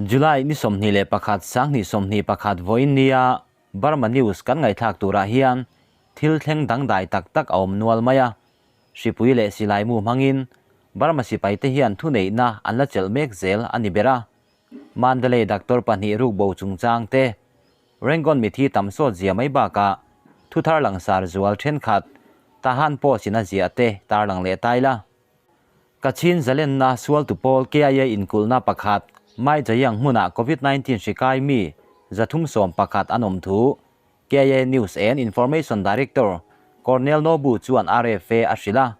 July ni 21 2021 vawiin nia Burma News kan ngaihthlak turah hian thil thleng dangdai tak tak a awm nual mai a. Hripui leh silaimu hmangin Burma sipaite hian thuneihna an la chelh mek zel a ni ber a. Mandalay doctor pahnih rukbo chungchang te, Rangoon mithi tam sawt zia mai bakah thuthar langsar zual thenkhat Tahan Post in a ziah te tarlang leh ta ila. Kachin zalenna sualtu pawl KIA inkulhna pakhat Mai Jayang hmunah Covid 19 hri kai mi 311 an awm thu KIA News and Information Director Cornel Nobu chuan RFA a hrilh a.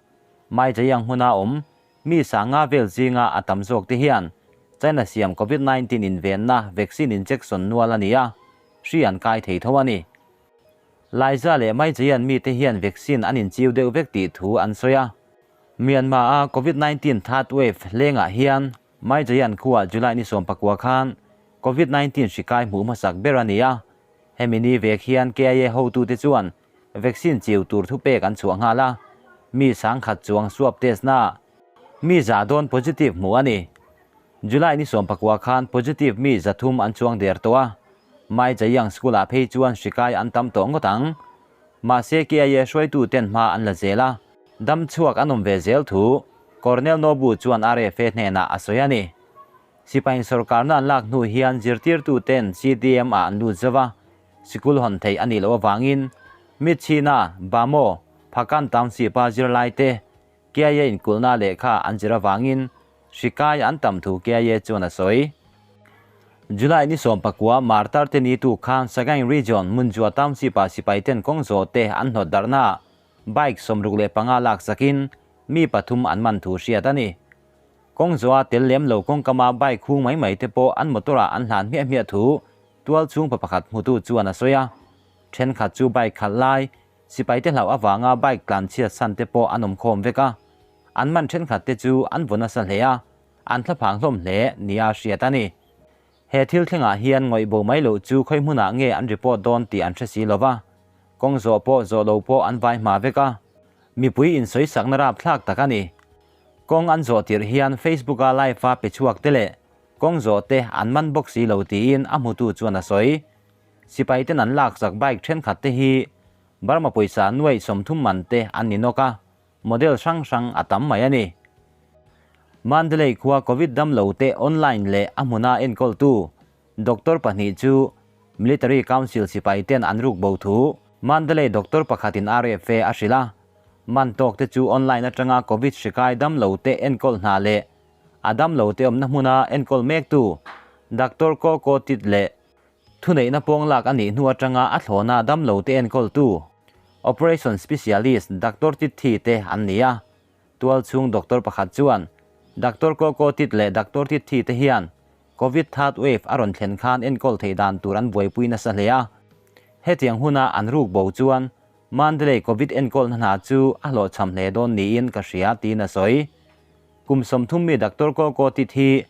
Mai Jayang hmuna awm mi sanga vel zinga a tam zawk te hian China siam Covid 19 invenna vaccine injection nual a ni a, hri an kai thei tho a ni. Laiza leh Mai Jayan mite hian vaccine an inchiu deuh vek tih thu an sawi a. Myanmar-a Covid 19 third wave lengah hian Mai Jayan khuaa July ni 19 khan Covid 19 hri kai hmuh hmasak ber a ni a. Hemi ni vek hian KIA hotute chuan vaccine chiu tur thupek an chhuah nghal a, mi 10,000 chuang swab test na mi za dawn positive hmuh a ni. July ni 19 khan positive mi 300 an chuang der tawh a, Mai Jayang School-ah phei chuan hri kai an tam tawh ngawt ang. Mahse KIA hruaituten hma an la zel a, dam chhuak an awm ve zel thu Cornel Nobu chuan RFA hnenah a sawi a ni. Sipain sorkarna an lak hnu hian zirtirtuten CDM ah an lut zo a, sikul hawn theih a nih loh avangin Mitchina, Bamo, Phakan Township-a zirlaite KIA inkulhna lehkha an zir avangin hri kai an tam thu KIA chuan a sawi. July ni 19 Martar te ni tu khan Sagaing Region Munjua Township-ah sipaiten kawng zawh te an hnawt darhnaah bike 65 lak sakin mi pathum an man thu hriat a ni. Kawng zawha tel lem lo kawngkama bike hung mai mai te pawh an motor-ah an hlan hmiah hmiah thu tual chhung pa pakhat hmutu chuan a sawi a. Thenkhat chu bike khalh lai sipaite hlauh avanga bike tlan chhiat san te pawh an awm khawm vek a. An man thenkhat te chu an vaw nasa hle a, an thlaphang hlawm hle nia hriat a ni. He thil thlengah hian ngawih bo mai loh chu khawi hmunah nge an report dawn tih an hre si lo va, kawng zawh pawh zawh lo pawh an vai hma vek a. Mipui insawisakna rapthlak tak a ni. Kawng an zawh tirh hian Facebook-a live-a pe chhuak te leh kawng zawh te an man bawk si lo tiin a hmutu chuan a sawi. Sipaiten an laksak bike thenkhat te hi Burma pawisa nuaih 30 man te an ni nawk a, model hrang hrang a tam mai a ni. Mandalay khua Covid dam lo te online leh a hmuna enkawltu doctor pahnih chu Military Council sipaiten an ruk bo thu Mandalay doctor pakhatin RFA a hrilh a. Man tawk te chu online atanga Covid hri kai dam lo te enkawl hna leh a dam lo te awmna hmuna enkawl mektu Doctor Ko Ko Tit leh Thuneihna pawng lak a nih hnu atanga a thlawna dam lo te enkawltu Operation Specialist Doctor Tit Thi te an ni a. Tual chhung doctor pakhat chuan Doctor Ko Ko Tit leh Doctor Tit Thi te hian Covid third wave a rawn thlen khan enkawl theih dan tur an buaipui nasa hle a. Hetiang huna an ruk bo chuan Mandalay Covid enkawlna hna chu a hlawhchham hle dawn niin ka hria tiin a sawi. Kum 30 mi Doctor Ko Ko Tit hi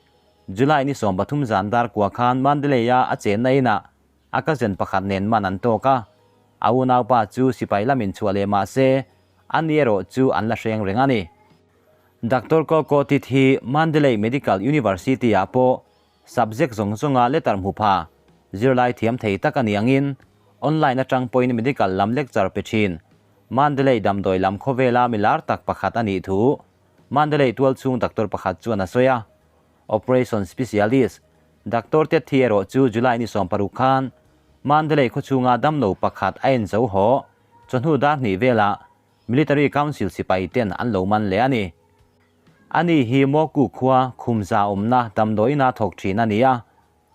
July ni 13 zan dar kua khan Mandalay-a a chenna inah a cousin pakhat nen man an tawk a, a unaupa chu sipai lamin chhuah leh mah se ani erawh chu an la hreng reng a ni. Doctor Ko Ko Tit hi Mandalay Medical University-ah pawh subject zawng zawnga letter hmu pha, zirlai thiam thei tak a ni angin online atang pawhin medical lam lecture pe thin Mandalay damdawi lam khawvela mi lar tak pakhat a nih thu Mandalay tual chhung doctor pakhat chuan a sawi a. Operation Specialist Doctor Tet Thi erawh chu July ni 16 khan Mandalay khaw chhunga damlo pakhat a en zo haw chawhnu dar hnih velah Military Council sipai ten an lo man leh a ni. Ani hi Moku khua khumza awmna damdawiina thawk thin a ni a,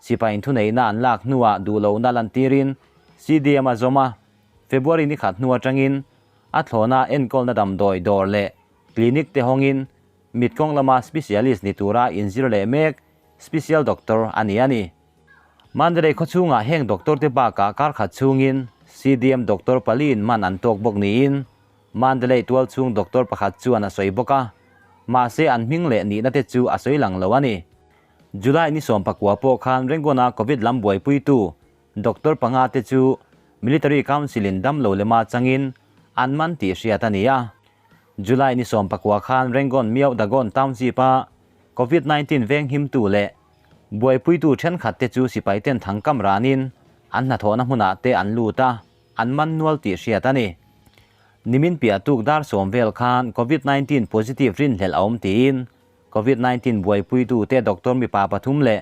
sipain thuneihna an lak hnuah duhlohna lantirin CDM a zawm a, February ni khat hnu atangin a thlawna enkawlna damdawi dawr leh clinic te hawngin mitkawng lama specialist ni tura inzir leh mek special doctor a ni a ni. Mandalay khaw chhungah heng doctor te bakah kar khat chhungin CDM doctor paliin man an tawk bawk niin Mandalay tual chhung doctor pakhat chuan a sawi bawk a, mahse an hming leh nihna te chu a sawi lang lo a ni. July ni 19 pawh khan Rangoon-a Covid lam buaipuitu doctor panga te chu Military Council-in damlo lema changin an man tih hriat a ni a. July ni 19 khan Rangoon Miao Dagon Township-a Covid 19 veng himtu leh Buaipuitu thenkhat te chu sipai ten thangkam ranin an hnathawhna hmunah te an lut a, an man nual tih hriat a ni. Nimin piah tuk dar sawm vel khan Covid 19 positive rinhlelh a awm tiin Covid 19 buaipuitu te doctor mipa pathum leh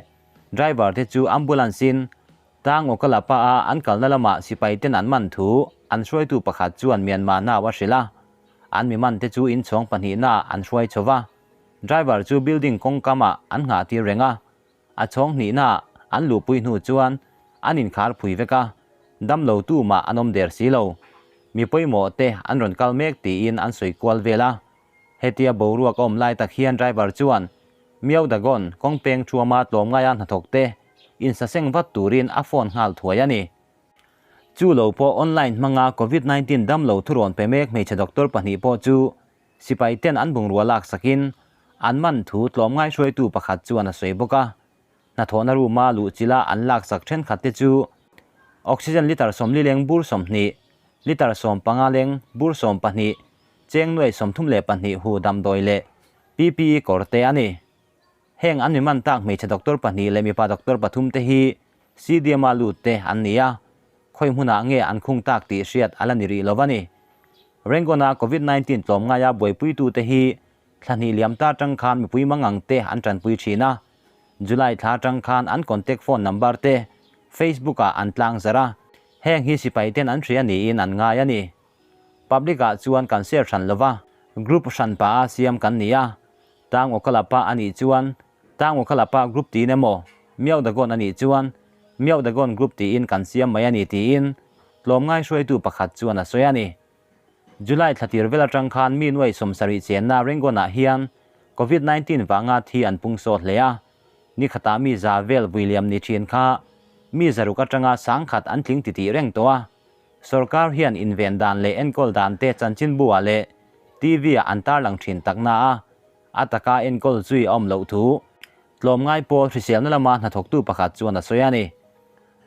driver te chu ambulance in Tang Okalapa a an kalna lamah sipai ten an man thu an hruaitu pakhat chuan Myanmar nau a hrilh a, an mi man te chu inchhawng pahnihna ah an hruai chho va. Driver chu building kawngkam ah an nghah tir reng a, a chhawng hnihna ah an luhpui hnu chuan an inkhar phui vek a, damlo tu mah an awm der si lo. Mi pawimawh te an rawn kal mek tiin an sawi kual vel a. Hetia boruak a awm lai tak hian driver chuan Miao Dagon kawng peng thuama tlawmngaia hnathawk te insaseng vat turin a phone nghal thuai a ni. Chu lo pawh online hmanga Covid 19 damlo thurawn pe mek hmeichhe doctor pahnih pawh chu Sipai ten an bungrua lak sakin an man thu tlawmngai hruaitu pakhat chuan a sawi bawk a. Hnathawhna room-a luh chila an lak sak thenkhat te chu oxygen litre 40 leng bur 20, litre 15 leng bur 12, cheng nuai 32 hu damdawi leh PPE kawr te a ni. Heng an mi man tak hmeichhe doctor pahnih leh mipa doctor pathum te hi CDM-a lut te an ni a, khawi hmunah nge an khung tak tih hriat a la ni rih lo a ni. Rangoon-a Covid 19 tlawmngaia buaipuitute hi thla hnih liam ta atang khan mipui mangang te an tanpui thin a, July thla atang khan an contact phone number te Facebook-ah an tlang zarh a, heng hi sipai ten an hria niin an ngai a ni. Public ah chuan kan share hran lova, group hran pah a siam kan ni a, Tang Okalapa a nih chuan Tang Okalapa group tiin emaw, Miao Dagon a nih chuan Miao Dagon group tiin kan siam mai a ni tiin tlawmngai hruaitu pakhat chuan a sawi a ni. July thla tir vel atang khan mi nuai 70 chenna Rangoon ah hian Covid 19 vanga thi an pung sawt hle a, ni khatah mi za vel vuiliam ni thin kha mi zaruk atanga 10,000 an tling titih reng tawh a. Sorkar hian inven dan leh enkawl dan te chanchinbu ah leh TV ah an tarlang thin tak na a, a taka enkawl zui a awm loh thu tlawmngai pawl hriselna lama hnathawktu pakhat chuan a sawi a ni.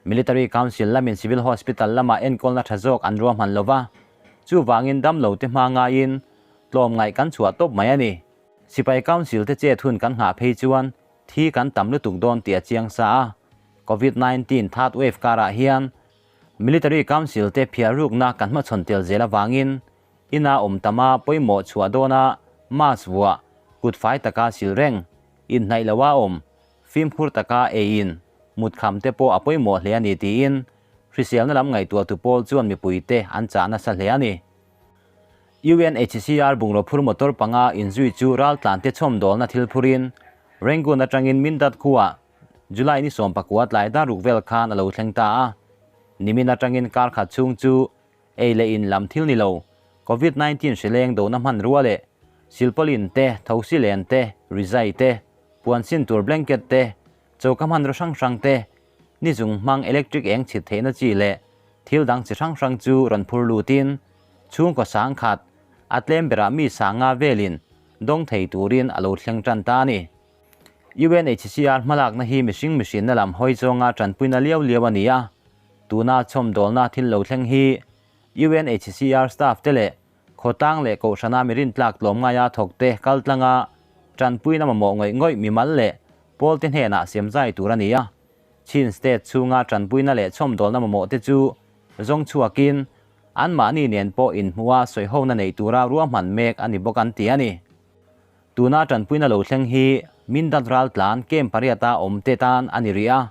Military Council lamin Civil Hospital lama enkawlna tha zawk an ruahman lo va, chuvangin damlo te hma ngaiin tlawmngaih kan chhuah tawp mai a ni. Sipai Council te chet hun kan nghah phei chuan thi kan tam lutuk dawn tih a chiang sa a, Covid 19 third wave karah hian Military Council te phiar rukna kan hmachhawn tel zel avangin ina awm tama pawimawh chhuah dawna mask vuah, kut fai taka sil reng, inhnaih loa awm, fimkhur taka eiin mutkham te pawh a pawimawh hle a ni tiin hriselna lam ngaihtuahtu pawl chuan mipuite an chah nasa hle a ni. UNHCR bungraw phur motor panga inzui chu raltlante chhawmdawlna thil phurin Rangoon atangin Mindat khuah July ni 19 tlai dar ruk vel khan a lo thleng ta a, nimin atangin kar khat chhung chu ei leh in lam thil ni lo, Covid 19 hrileng dona hmanrua leh silpawlin te, thosi len te, rizai te, puan sin tur blanket te, choka hmanraw hrang hrang te, ni zung hmang electric eng chhit theihna chi leh thil dang chi hrang hrang chu rawn phur lutin chhungkaw 10,000, a tlem berah mi 5,000 velin dawng thei turin a lo thleng tan ta a ni. UNHCR hmalakna hi mihring mihrinna lam hawi zawnga tanpuina liau liau a ni a, tuna chhawmdawlna thil lo thleng hi UNHCR staff te leh khawtlang leh kohhrana mi rintlak tlawmngaia thawkte kaltlanga tanpuina mamawh ngawih ngawih mimal leh pawlte hnenah siamzai tur a ni a. Chin State chhunga tanpuina leh chhawmdawlna mamawh te chu zawng chhuakin anmahni nen pawh inhmuha sawihona neih tura ruahman mek a ni bawk an ti a ni. Tuna tanpuina lo thleng hi Mindat raltlan camp pariata awm te tan a ni rih a,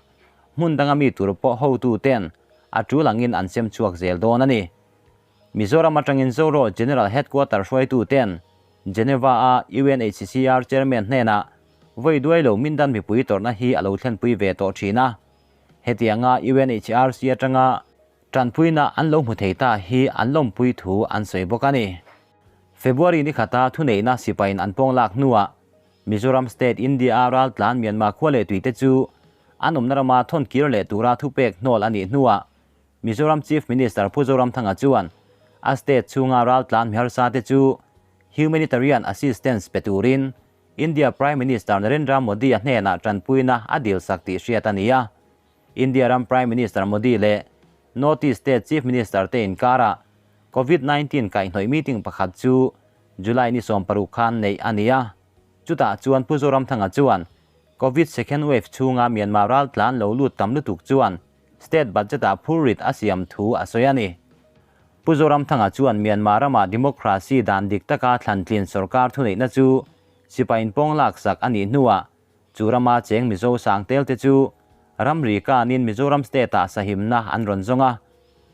hmun danga mi tur pawh hotu ten a tul angin an sem chhuak zel dawn a ni. Mizoram atangin Zoro General Headquarter hruaitu ten Geneva-a UNHCR Chairman hnenah vawi duai lo Mindat mipui tawrhna hi a lo thlenpui ve tawh thin a. Hetianga UNHRC atanga tanpuina an lo hmu thei ta hi an lawmpui thu an sawi bawk a ni. February ni khata thuneihna sipaiin an pawng lak hnuah Mizoram State India-a raltlan Myanmar khua leh tuite chu an awmna rama thawn kir leh tura thupek hnawl a nih hnuah Mizoram Chief Minister Pu Zoramthanga chuan a state chhunga raltlan miharsa te chu Humanitarian Assistance pe turin India Prime Minister Narendra Modi-a hnenah tanpuina a dilsak tih hriat a ni a. India ram Prime Minister Modi leh North East State Chief Minister te inkarah Covid 19 kaihhnawih meeting pakhat chu July ni 16 khan neih a ni a. Chutah chuan Pu Zoramthanga chuan Covid second wave chhunga Myanmar raltlan lo lut tam lutuk chuan state budget-ah phurrit a siam thu a sawi a ni. Pu Zoramthanga chuan Myanmar rama democracy dan dik taka thlantlin sorkar thuneihna chu sipai inpawng laksak a nih hnuah chu rama cheng Mizo sangtel te chu ramri kanin Mizoram state-ah sahimna an rawn zawng a.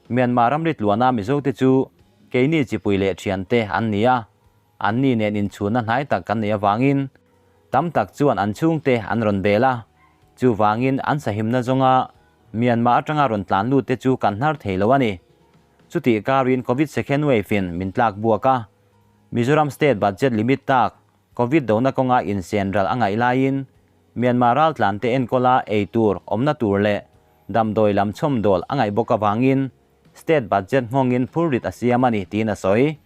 Myanmar ramri tluana Mizo te chu keini chipui leh thiante an ni a. Anni nen inchhunna hnai tak kan neih avangin tam tak chuan an chhungte an rawn bel a, chuvangin an sahimna zawnga Myanmar atanga rawn tlan lut te chu kan hnar thei lo a ni. Chutih karin Covid second wave in min tlak buak a, Mizoram state budget limit tak Covid dona kawnga insen ral a ngaih laiin Myanmar raltlan te enkawla ei tur, awmna tur leh damdawi lam chhawmdawl a ngaih bawk avangin State budget nghawngin phurrit a siam a ni tiin a sawi.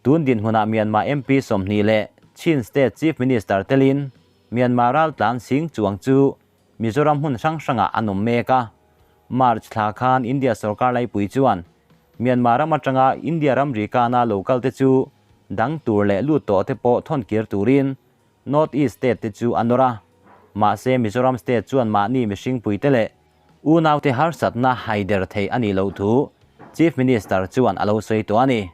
Tun dinhmunah Myanmar MP 20 leh Chin State Chief Minister telin Myanmar raltlan sing chuang chu Mizoram hmun hrang hrangah an awm mek a. March thla khan India sorkar laipui chuan Myanmar ram atanga India ramri kana lo kal te chu dang tur leh lut tawh te pawh thawn kir turin North East State te chu a nawr a. Mahse Mizoram State chuan mahni mihringpui te leh Unaute harsatna haider theih a nih loh thu Chief Minister chuan a lo sawi tawh a ni.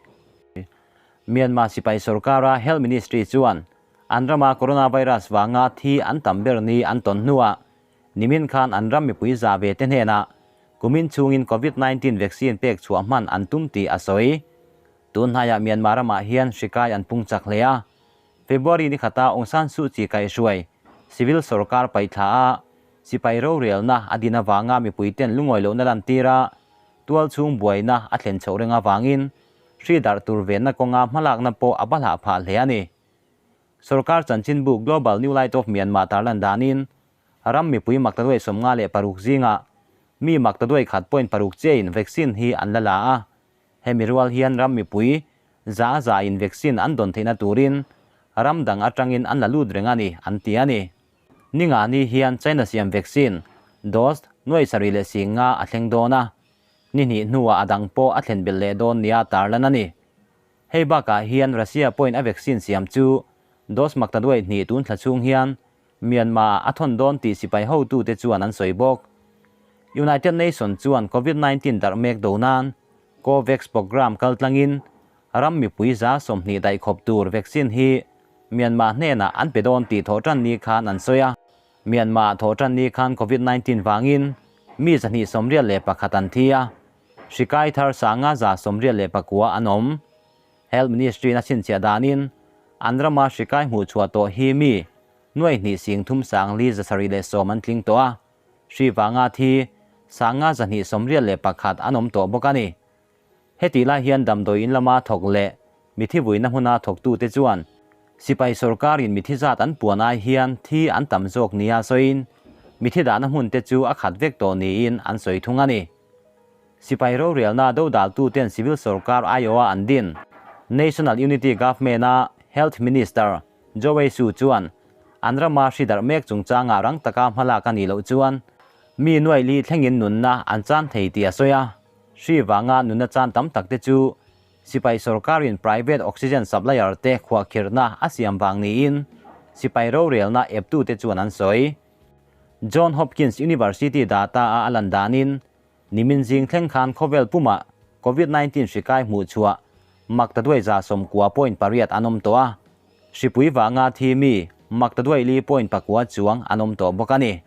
Myanmar sipai sorkara Health Ministry chuan an rama coronavirus vanga thi an tam ber ni an tawn hnuah nimin khan an ram mipui za ve te hnenah kumin chhungin Covid 19 vaccine pek chhuah hman an tum tih a sawi. Tun hnaiah Myanmar ramah hian hri kai an pung chak hle a. February ni khata Aung San Suu Kyi kaihhruai civil sorkar paihthla a Sipai rorelna a din avanga mipuiten lungawi lohna lantir a, tual chhung buaina a thlen chhoh reng avangin hri darh tur venna kawnga hmalakna pawh a balhah phah hle a ni. Sorkar chanchinbu Global New Light of Myanmar tarlan danin ram mipui maktaduai 56 zingah mi maktaduai khat point paruk chiahin vaccine hi an la la a, hemi rual hian ram mipui za a za in vaccine an dawn theihna turin ram dang atangin an la lut reng a ni, an ti a ni. Ninga ni hian China siam vaccine dose nuai sarih leh sing nga a thleng dawn a, ni hnih hnuah a dang pawh a thlen belh leh dawn nia tarlan a ni. Hei bakah hian Russia pawhin a vaccine siam chu dose maktaduai hnih tun thla chhung hian Myanmar ah a thawn dawn tih sipai hotute chuan an sawi bawk. United Nation chuan Covid 19 darh mek do nan Covax program kaltlangin ram mipui 20% daihkhawp tur vaccine hi Myanmar hnenah an pe dawn tih thawhtan ni khan an sawi a. Myanmar thawhtan ni khan Covid 19 vangin mi 281 an thi a, hri kai thar 5,189 an awm. Health Ministry-in a chhinchhiah danin an rama hri kai hmuh chhuah tawh hi mi nuai hnih sing thum sang li 710 an tling tawh a, hri vanga thi 5,281 an awm tawh bawk a ni. Hetih lai hian damdawi in lama thawk leh mithi vuina hmuna thawktute chuan sipai sorkarin mithi zat an puan ai hian thi an tam zawk nia sawiin mithi dahna hmunte chu a khat vek tawh niin an sawi thung a ni. Sipai rorelna dodaltuten civil sorkar aiawha an din National Unity Government-a Health Minister Joey Su chuan an rama hri darh mek chungchangah rang taka hmalak a nih loh chuan mi nuai li thlengin nunna an chan thei tih a sawi a. Hri vanga nunna chan tam tak te chu sipai sorkarin private oxygen supplier te khuahkhirhna a siam vang niin sipai rorelna eptute chuan an sawi. John Hopkins University data a a lan danin nimin zing thleng khan khawvel pumah Covid 19 hri kai hmuh chhuah maktaduai 90.8 an awm tawh a, hripui vanga thi mi maktaduai li point pakua chuang an awm tawh bawk a ni.